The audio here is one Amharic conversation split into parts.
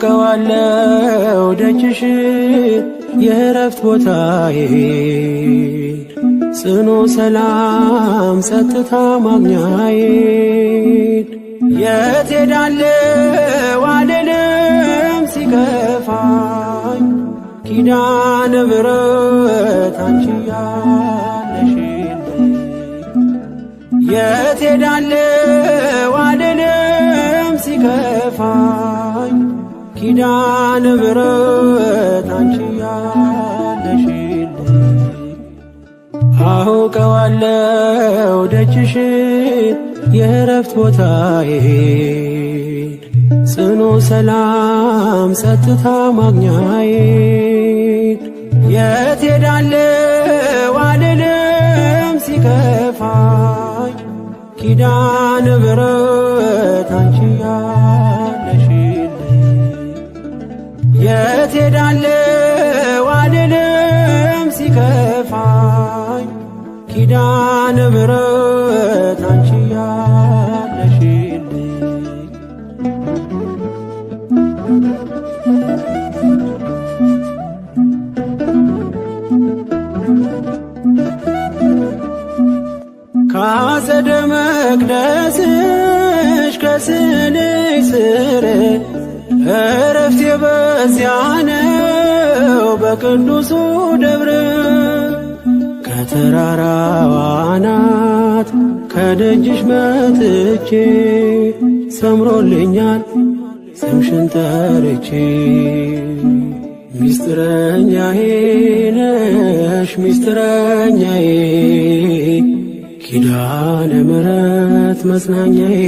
አውቀዋለሁ ደጅሽ የእረፍት ቦታዬ ጽኑ ሰላም ጸጥታ ማግኛዬ የት ሄዳለሁ አልልም ሲከፋኝ ኪዳነ ምሕረት አንቺ ያለሽልኝ የት ሄዳለሁ አልልም ሲከፋኝ ኪዳነ ምሕረት አንቺ ያለሽልኝ አውቀዋለሁ ደጅሽ የእረፍት ቦታዬ ጽኑ ሰላም ጸጥታ ማግኛዬ የት ሄዳለሁ አልልም ሲከፋኝ ኪዳነ ምሕረት አንቺ ያለሽልኝ የት ሄዳለሁ አልልም ሲከፋኝ ኪዳነ ምሕረት አንቺ ያለሽልኝ። ካጸደ መቅደስሽ ከስዕልሽ ስር እረፍቴ በዚያ ነው በቅዱሱ ደብር ከተራራዋ አናት ከደጅሽ መጥቼ ሰምሮልኛል ስምሽን ጠርቼ ሚስጥረኛዬ ነሽ ሚስጥረኛዬ ኪዳነ ምሕረት መጽናኛዬ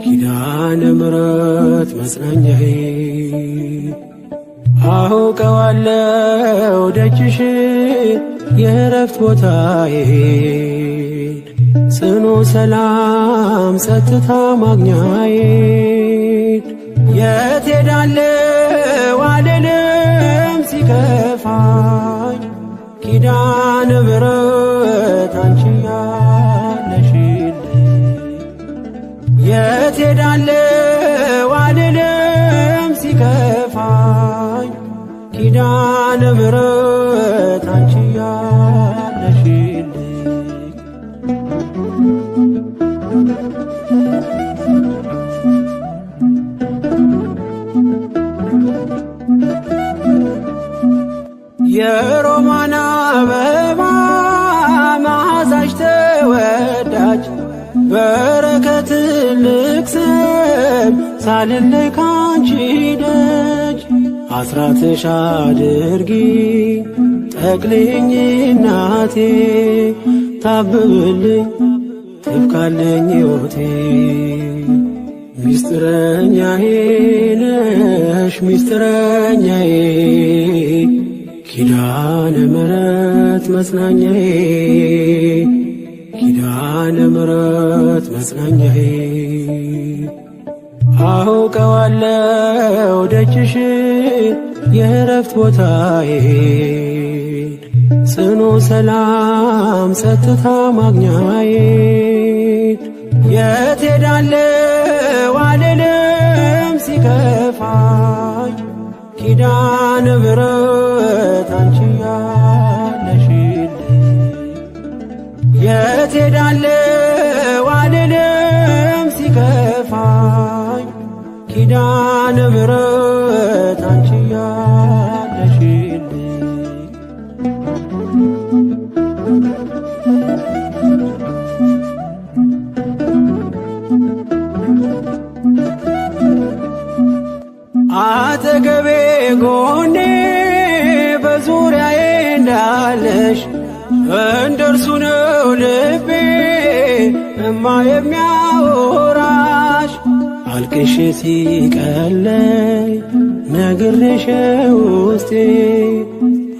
ኪዳነ ምሕረት መጽናኛዬ አውቀዋለሁ ደጅሽ የእረፍት ቦታዬ ጽኑ ሰላም ጸጥታ ማግኛዬ የት ሄዳለሁ አልልም ሲከፋኝ ኪዳነ ምሕረት አንቺ ያለሽልኝ የት ሄዳለሁ አልልም ሲከፋኝ ኪዳነ ምሕረት አንቺ ያለሽልኝ። የሮማን አበባ መዓዛሽ ተወዳጅ በረከት ትልቅ ስም ሳልለይ ካንቺ ደጅ አስራትሽ አድርጊ ጠቅልኝ እናቴ ታብብልኝ ትብካለኝ ሕይወቴ ሚስጥረኛዬ ነሽ ሚስጥረኛዬ ኪዳነ ምሕረት መጽናኛዬ ኪዳነ ምሕረት መጽናኛዬ አውቀዋለሁ ደጅሽ የእረፍት ቦታዬ ጽኑ ሰላም ጸጥታ ማግኛዬ የት ሄዳለሁ አልልም ሲከፋኝ ኪዳነ ምሕረት አንቺ ያለሽልኝ የት ሄዳለሁ አልልም ሲከፋኝ ኪዳነ ምሕረት አንቺ ያለሽልኝ። አጠገቤ ጎኔ በዙሪያዬ እንዳለሽ እንደርሱ ነው ልቤ እማ የሚያወራሽ አልቅሼ ሲቀለኝ ነግሬሽ ውስጤ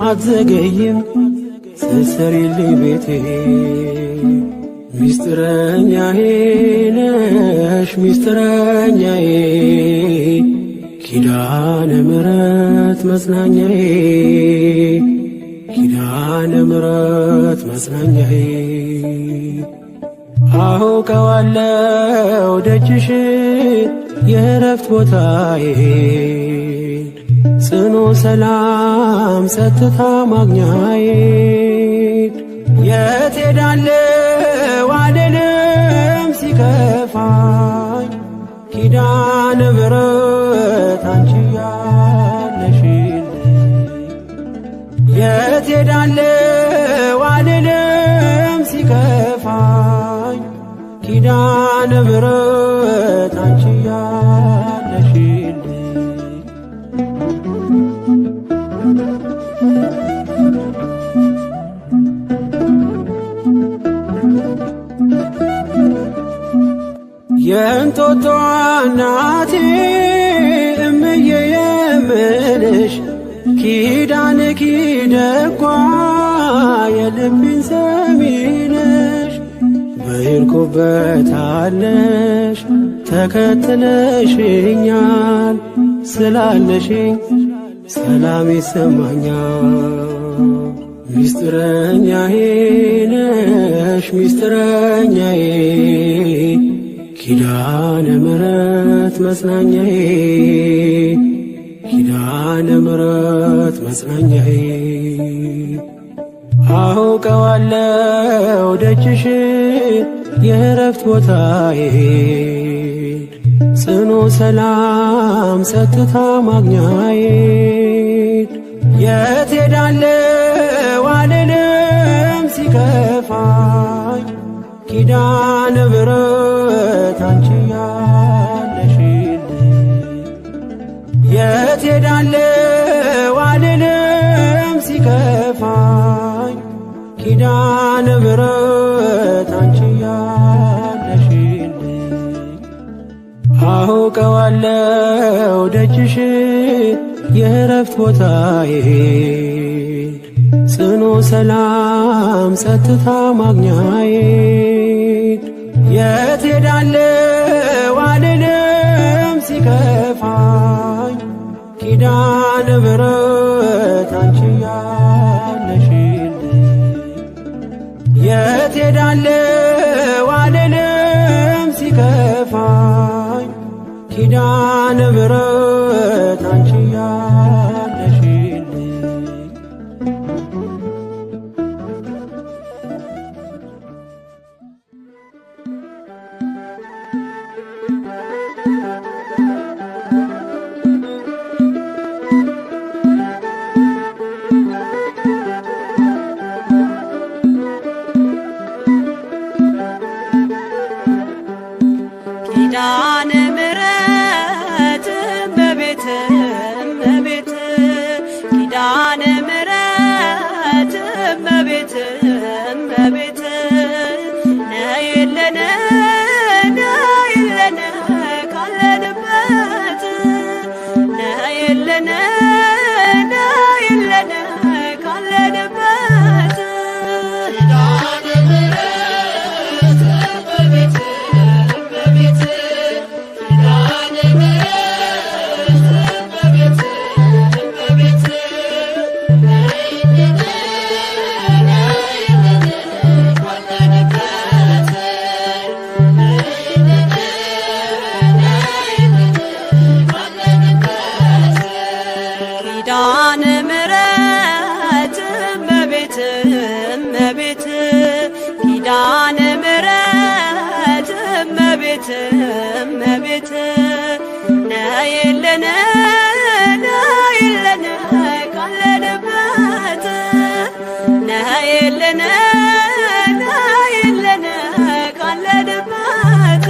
አትዘገይም እሰሪልኝ ቤቴ ሚስጥረኛዬ ነሽ ሚስጥረኛዬ ኪዳነ ምሕረት መጽናኛዬ ኪዳነ ምሕረት መጽናኛዬ አውቀዋለሁ ደጅሽ የእረፍት ቦታዬ ጽኑ ሰላም ጸጥታ ማግኛዬ የት ሄዳለሁ አልልም ሲከፋኝ ኪዳነ ምሕረት አንቺ ያለሽልኝ የት ሄዳለሁ አልልም ሲከፋኝ ኪዳነ ምሕረት አንቺ ያለሽልኝ የእንጦጦ እናቴ እምዬ የምልሽ ኪዳን ኪደጓ የልቤን ሰሚነሽ በሄድኩበታለሽ ተከትለሽኛል ስላለሽኝ ሰላም ይሰማኛል። ሚስጥረኛዬ ነሽ ሚስጥረኛዬ ኪዳነ ምሕረት መጽናኛዬ ኪዳነ ምሕረት መጽናኛዬ አውቀዋለሁ ደጅሽ የእረፍት ቦታዬ ጽኑ ሰላም ጸጥታ ማግኛዬ የት ሄዳለሁ አልልም ሲከፋኝ ኪዳነ ምሕረት አንቺ ያለሽልኝ የት ሄዳለሁ አልልም ሲከፋኝ ኪዳነ ምሕረት አንቺ ያለሽልኝ አውቀዋለሁ ደጅሽ የእረፍት ቦታዬ ጽኑ ሰላም ጸጥታ ማግኛዬ የት ሄዳለሁ አልልም ሲከፋኝ ኪዳነ ምሕረት አንቺ ያለሽልኝ የት ሄዳለሁ አልልም ሲከፋኝ ኪዳነ ምሕረት አንቺ ያለሽልኝ ኪዳነ ምሕረት እመቤት እመቤት ኪዳነ ምሕረት እመቤት እመቤት ነይልን ነይልን ካለንበት ነይልን ነይልን ካለንበት ኪዳነ ምሕረት እመቤት እመቤት ኪዳነ ምሕረት እመቤት እመቤት ነይልን ነይልን ካለንበት ነይልን ነይልን ካለንበት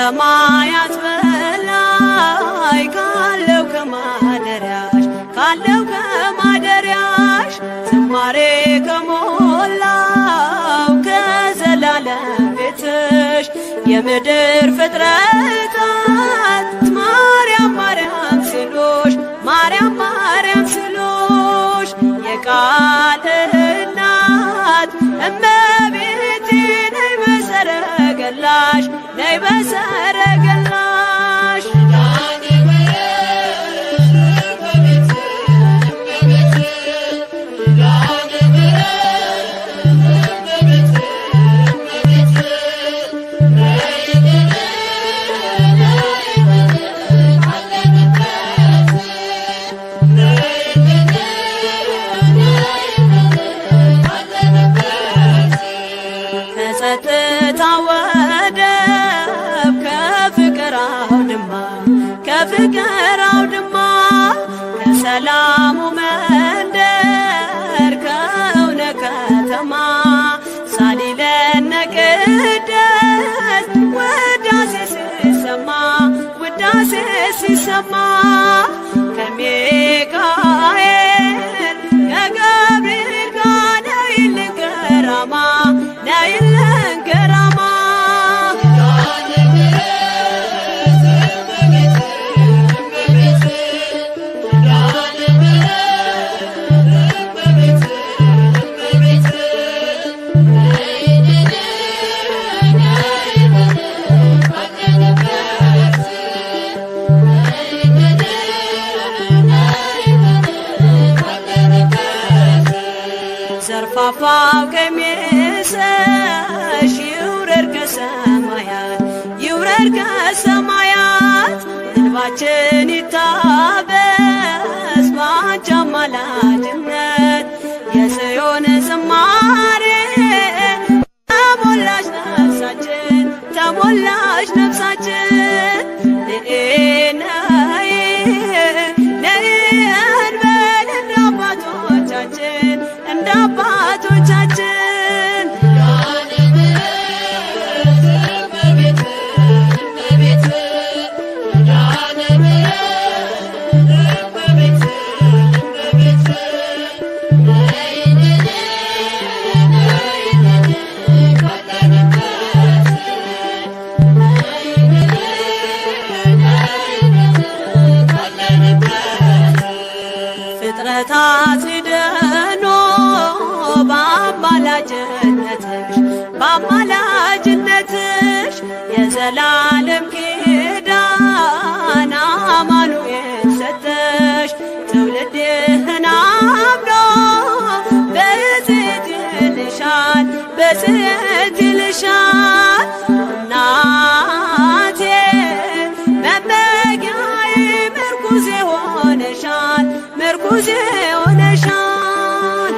ከሰማያት በላይ ካለው ከማደሪያሽ ካለው ከማደሪያሽ ዝማሬ ከሞላው ከዘላለም ቤትሽ የምድር ፍጥረታት ማርያም ማርያም ሲሉሽ ማርያም ማርያም ሲሉሽ የቃል እናት እመቤቴ ነይ በሰረገላሽ ነይ በሰረገላሽ። ከጸጥታ ወደብ ከፍቅር አውድማ ከፍቅር አውድማ ከሰላሙ መንደር ከእውነት ከተማ ሳሊለነ ቅድስት ውዳሴ ሲሰማ ውዳሴ ሲሰማ ከሚካኤል ከገብርኤል ጋር ነይልን ገራማ ነይልን ገራማ። ዘርፋፋው ቀሚስሽ ይውረድ ከሰማያት ይውረድ ከሰማያት እንባችን ይታበስ ባንቺ አማላጅነት የጽዮን ዝማሬ ተሞላች ነፍሳችን ተሞላች ነፍሳችን ነይ ነይ እንበል እንደ አባቶቻችን እንደ አባቶቻችን። ፍጥረታት ሊድኑ በአማላጅነትሽ በአማላጅነትሽ የዘላለም ኪዳን አማኑኤል ሰጠሽ ትውልድህን አምኖ ብፅዕት ይልሻል ብፅዕት ይልሻል እናቴ መመኪያዬ ምርኩዜ ሆነሻል ምርኩዜ ሆነሻል።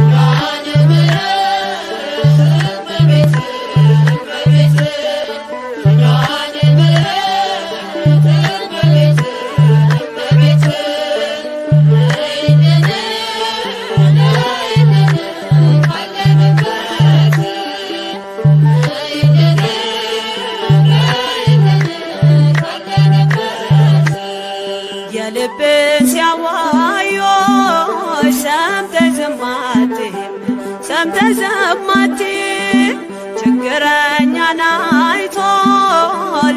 የልብን ሲያዋዮች ሰምተሽ ዝም አትይም ሰምተሽ ዝም አትይም ችግረኛን አይቶ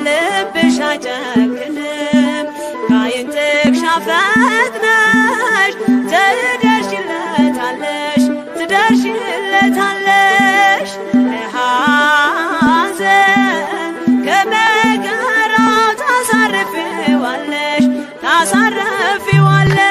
ልብሽ አይጨክንም ከዓይን ጥቅሻ ፈጥነሽ ትደርሺለታለሽ ትደርሺለታለሽ ከሐዘን ከመከራው ታሳርፊዋለሽ ታሳርፊዋለሽ።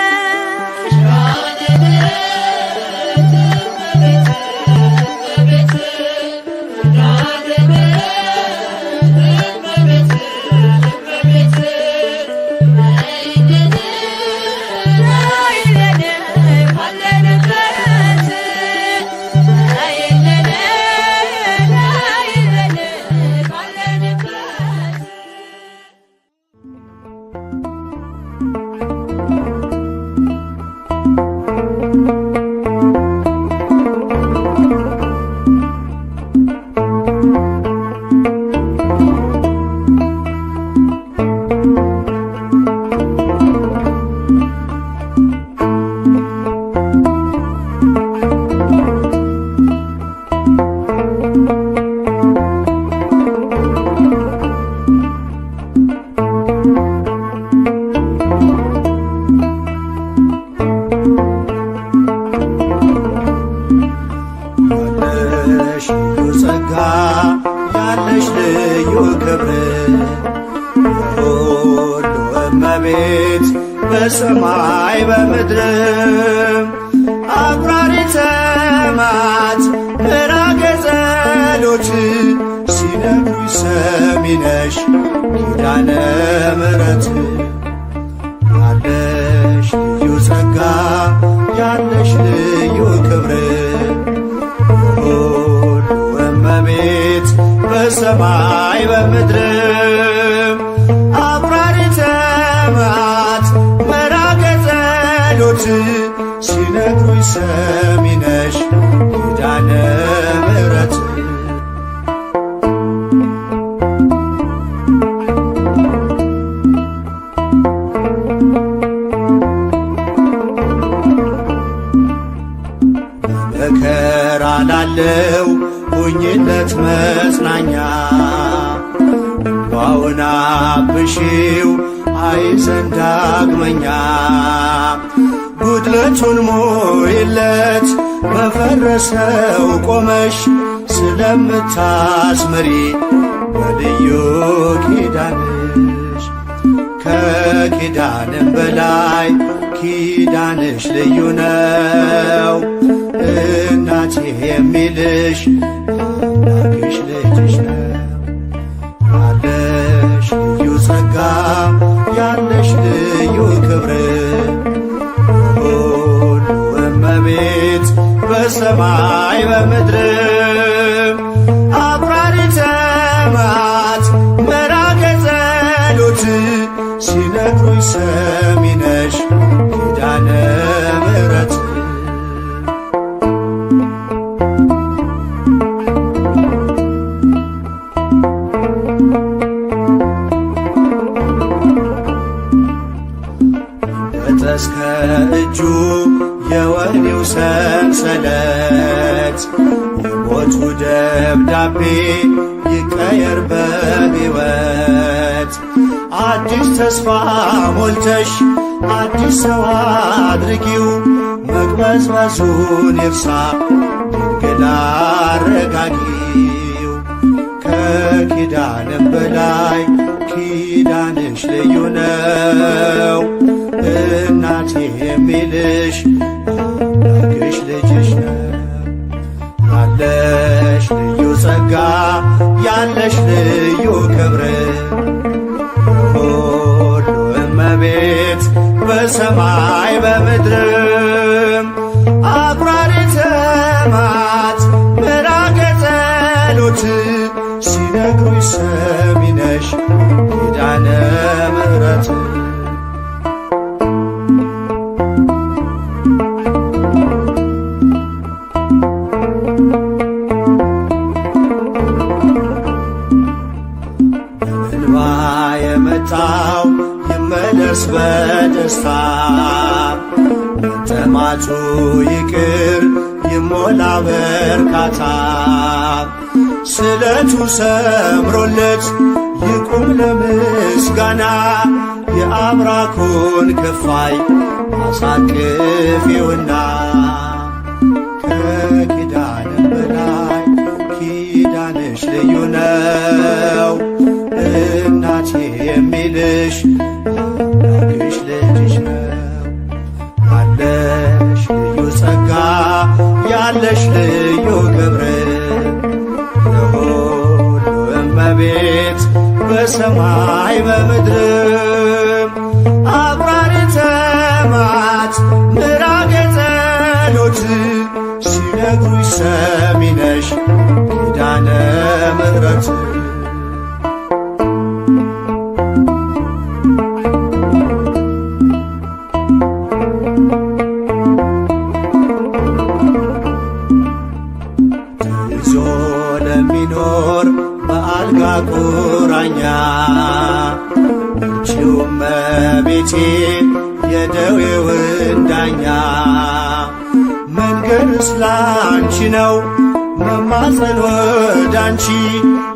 የሁሉ እመቤት በሰማይ በምድርም አቁራሪተ መዓት ምዕራገ ጸሎት ሲነግሩኝ ሰሚነሽ ኪዳነ ምሕረት ያለሽ ልዩ ጸጋ ያለሽ ልዩ ክብር የሁሉ እመቤት በሰማይ በምድርም አቁራሪተ መዓት ምዕራገ ጸሎት ሲነግሩኝ ሰሚነሽ ኪዳነ ምሕረት። በመከራ ላለው ሁኝለት መጽናኛ እንባውን አብሺው አይዘን ዳግመኛ ጉድለቱን ሙይለት በፈረሰው ቆመሽ ስለምታስምሪ በልዩ ኪዳንሽ ከኪዳንም በላይ ኪዳንሽ ልዩ ነው። እናቴ የሚልሽ አምላክሽ ልጅሽ ነው። ያለሽ ልዩ ጸጋ ያለሽ ልዩ ክብር የሁሉ እመቤት በሰማይ በምድርም አቁራሪተ መዓት ምዕራገ ጸሎት ሲነግሩኝ ሰሚነሽ ኪዳነ ምሕረት። እስከ እጁ የወህኒው ሰንሰለት የሞቱ ደብዳቤ ይቀየር በሕይወት አዲስ ተስፋ ሞልተሽ አዲስ ሰው አድርጊው መቅበዝበዙን ይርሳ ድንግል አረጋጊው። ከኪዳንም በላይ ኪዳንሽ ልዩ ነው። እናቴ የሚልሽ አምላክሽ ልጅሽ ነው። ያለሽ ልዩ ጸጋ ያለሽ ልዩ ክብር የሁሉ እመቤት በሰማይ በምድርም አቁራሪተ መዓት ምዕራገ ጸሎት ሲነግሩኝ ሰሚነሽ ኪዳነ ምሕረት። በእንባ የመጣው ይመለስ በደስታ መጠማቱ ይቅር ይሞላ በርካታ ስለቱ ሰምሮለት ይቁም ለምስጋና የአብራኩን ክፋይ አሳቅፊውና ከኪዳንም በላይ ኪዳንሽ ልዩ ነው። እናቴ የሚልሽ አምላክሽ ልጅሽ ነው። ያለሽ ልዩ ጸጋ ያለሽ ልዩ ክብር የሁሉ እመቤት በሰማይ በምድርም አቁራሪተ መዓት ምዕራገ ጸሎት ሲነግሩሽ ሰሚነሽ ኪዳነ ምሕረት። ተይዞ ለሚኖር በአልጋ ቁራኛ እርቺው እመቤቴ የደዌውን ዳኛ መንገድስ ላንቺ ነው መማፀን ወዳንቺ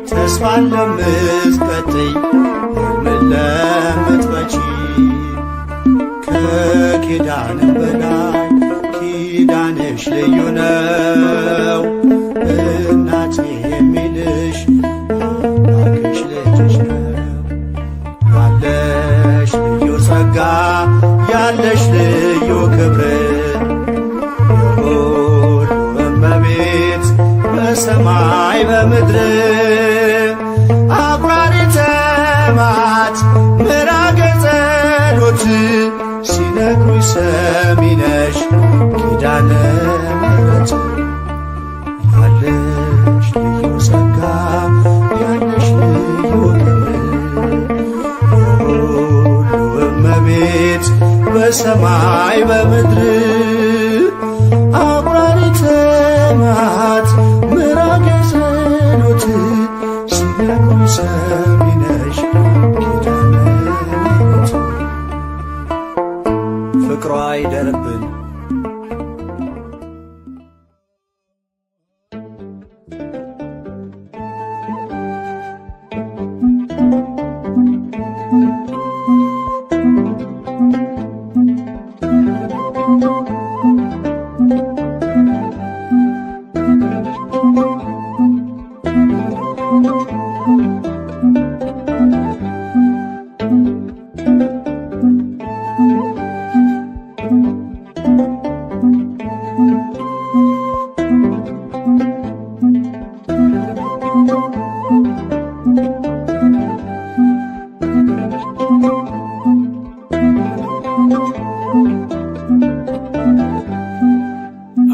ተስፋን ለምትቀጥይ ሕልምን ለምትፈቺ ከኪዳንም በላይ ኪዳንሽ ልዩ ነው። እናቴ የሚልሽ አምላክሽ ልጅሽ ነው። ምራገ ጸሎት ሲነግሩኝ ሰሚነሽ ኪዳነ ምሕረት ያለሽ ልዩ ጸጋ ያለሽ ልዩ ክብር የሁሉ እመቤት በሰማይ በምድር አቁራሪተ መዓት ምራገ ጸሎት ሲነግሩኝ ሰሚነሽ ኪዳነ ምሕረት ፍቅሯ ይደርብን።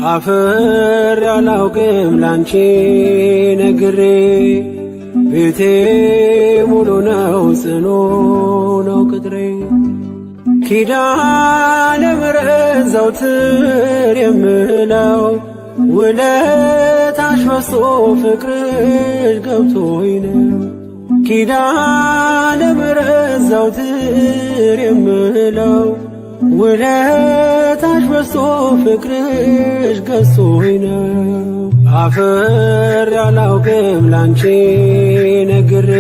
አፍሬ አላውቅም ላንቺ ነግሬ ቤቴ ሙሉ ነው ጽኑ ነው ቅጥሬ ኪዳነ ምሕረት ዘውትር የምለው ውለታሽ በዝቶ ፍቅርሽ ገብቶኝ ነው። ኪዳነ ምሕረት ዘውትር የምለው ውለታሽ በዝቶ ፍቅርሽ ገዝቶኝ ነው። አፍሬ አላውቅም ላንቺ ነግሬ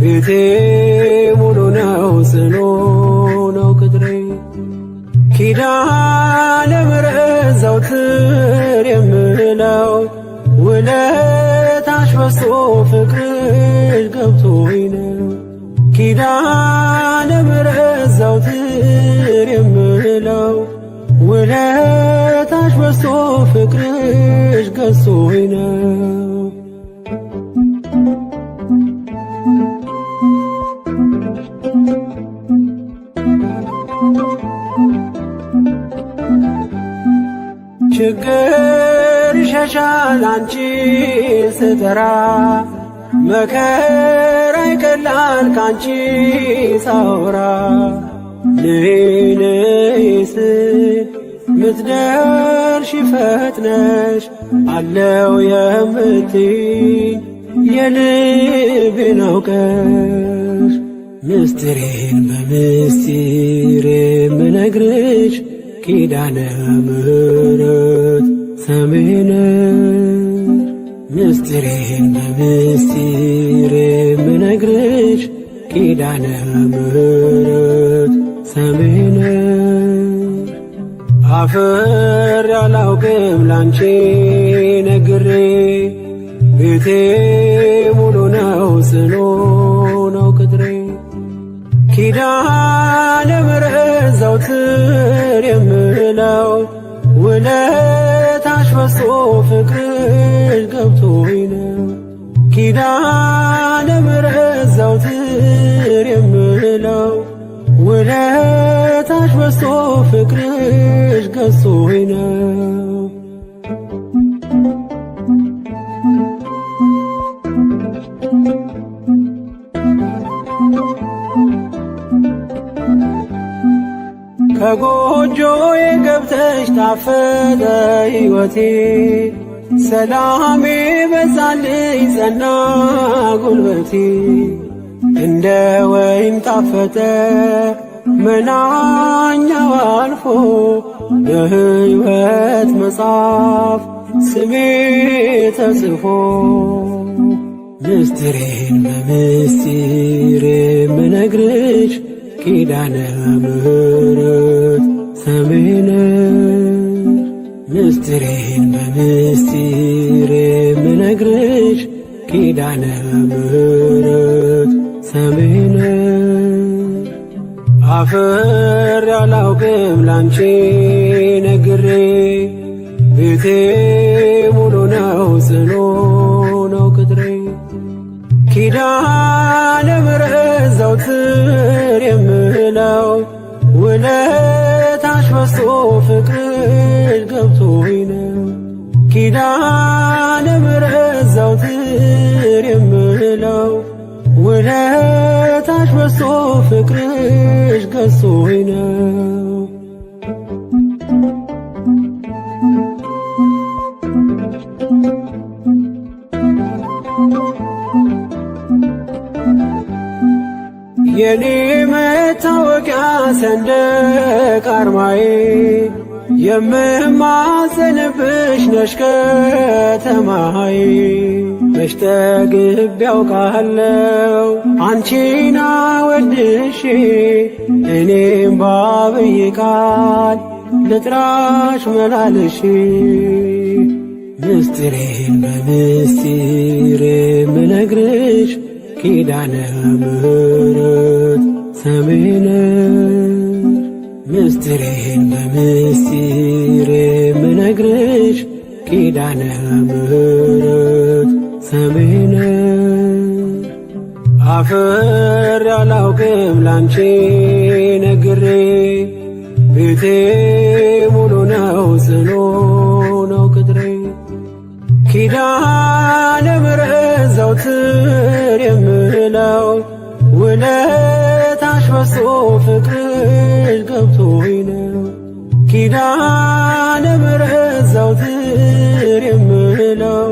ቤቴ ሙሉ ነው ጽኑ ነው ቅጥሬ ኪዳነ ምሕረት ዘውትር የምለው ውለታሽ በዝቶ ፍቅርሽ ገብቶኝ ነው። ኪዳነ ምሕረት ዘውትር የምለው ውለታሽ በዝቶ ፍቅርሽ ገዝቶኝ ነው። ችግር ይሸሻል አንቺን ስጠራ መከራ ይቀላል ካንቺ ሳወራ ነይ ነይ ስል ምትደርሺ ፈጥነሽ አለው የምትይ የልቤን አውቀሽ ምስጢሬን በምስጢር የምነግርሽ ኪዳነ ምሕረት ሰሜነሽ ምስጢሬን በምስጢር የምነግርሽ ኪዳነ ምሕረት ሰሜነሽ አፍሬ አላውቅም ላንቺ ነግሬ ቤቴ ሙሉ ነው ጽኑ ነው ቅጥሬ ኪዳነ ምሕረት ዘውትር የምለው ውለታሽ በዝቶ ፍቅርሽ ገብቶኝ ነው። ኪዳነ ምሕረት ዘውትር የምለው ውለታሽ በዝቶ ፍቅርሽ ገዝቶኝ ነው። ከጎጆዬ ገብተሽ ታፈተ ሕይወቴ ሰላሜ በዛልኝ ጸና ጉልበቴ እንደ ወይን ጣፈጠ መናኛው አልፎ በሕይወት መጽሐፍ ስሜ ተጽፎ ምስጢሬን በምስጢር የምነግርሽ ኪዳነ ምሕረት ሰሜነሽ ምስጢሬን በምስጢር የምነግርሽ ኪዳነ ምሕረት ሰሜነሽ አፍሬ አላውቅም ላንቺ ነግሬ ቤቴ ሙሉ ነው ጽኑ ነው ቅጥሬ ኪዳነ ምሕረት ዘውትር የምለው ውለታሽ በዝቶ ፍቅርሽ ገብቶኝ ነው። ኪዳነ ምሕረት ዘውትር የምለው ውለታሽ በዝቶ ፍቅርሽ ገዝቶኝ ነው። የኔ መታወቂያ ሰንደቅ አርማዬ የምማጸንብሽ ነሽ ከተማዬ። መች ጠግቤ ያውቃለው አንቺን አወድሼ እኔም ባብይ ቃል ልጥራሽ መላልሼ። ምስጢሬን በምስጢር ምነግርሽ ኪዳነ ምሕረት ሰሜነሽ። ምስጢሬን በምስጢር ምነግርሽ ኪዳነ ምሕረት ሰሜነሽ። አፍሬ አላውቅም ላንቺ ነግሬ ቤቴ ሙሉ ነው ጽኑ ነው ቅጥሬ። ኪዳነ ምሕረት ዘውትር የምለው ውለታሽ በዝቶ ፍቅርሽ ገብቶኝ ነው። ኪዳነ ምሕረት ዘውትር የምለው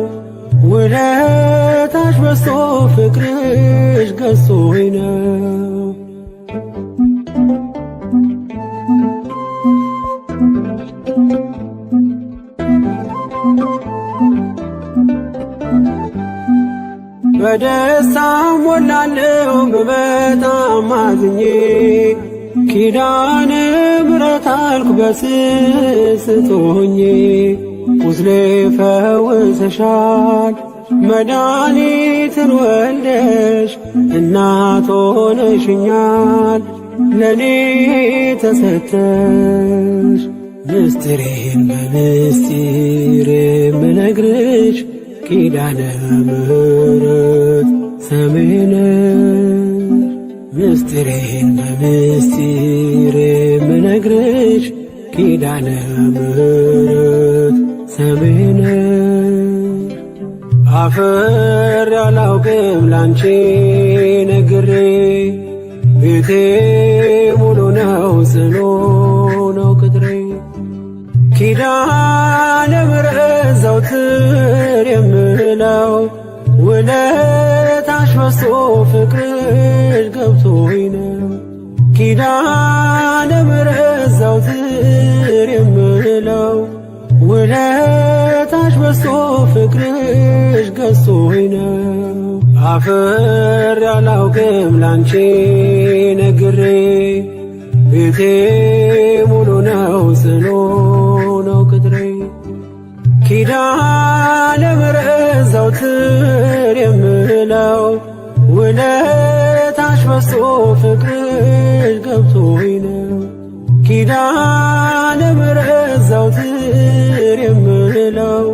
ውለታሽ በዝቶ ፍቅርሽ ገዝቶኝ ነው። በደስታ ሞላለው በበጣም አዝኜ ኪዳነ ምሕረት አልኩ በስስት ሆኜ። ቁስሌ ፈውሰሻል መድኃኒትን ወልደሽ እናት ሆነሽኛል ለኔ ተሰተሽ። ምስጢሬን በምስጢር ምነግርሽ ኪዳነ ምሕረት ሰሜነሽ። ምስጢሬን በምስጢር ምነግርሽ ኪዳነ ምሕረት ሰሜነሽ። አፍሬ አላውቅም ላንቺ ነግሬ ቤቴ ሙሉ ነው ጽኑ ነው ቅጥሬ። ኪዳነ ምሕረት ዘውትር የምለው ውለታሽ በዝቶ ፍቅርሽ ገብቶኝ ነው። ኪዳነ ምሕረት ዘውትር የምለው ውለታሽ በዝቶ ፍቅርሽ ገዝቶኝ ነው። አፍሬ አላውቅም ላንቺ ነግሬ ቤቴ ሙሉ ነው ጽኑ ነው ቅጥሬ። ኪዳነ ምሕረት ዘውትር የምለው ውለታሽ በዝቶ ፍቅርሽ ገብቶኝ ነው። ኪዳነ ምሕረት ዘውትር የምለው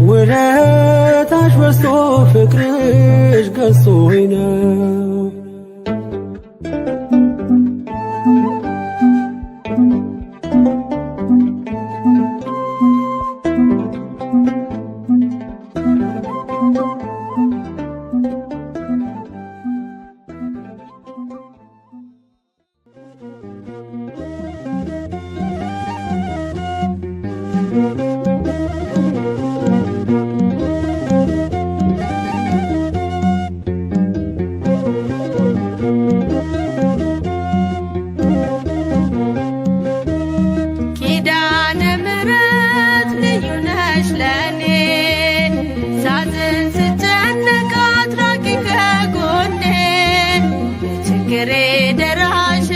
ውለታሽ በዝቶ ፍቅርሽ ገዝቶኝ ነው። ኪዳነ ምሕረት ልዩ ነሽ ለኔ፣ ሳዝን ስጨነቅ አትራቂ ከጎኔ። የችግሬ ደራሽ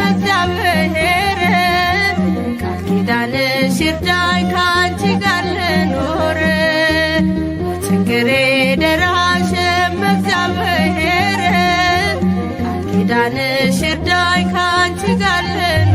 እግዚአብሔር፣ ቃል ኪዳንሽ ይርዳኝ ካንቺ ጋር ልኖር። የችግሬ ደራሽ እግዚአብሔር፣ ቃል ኪዳንሽ ይርዳኝ ካንቺ ጋር ልኖር።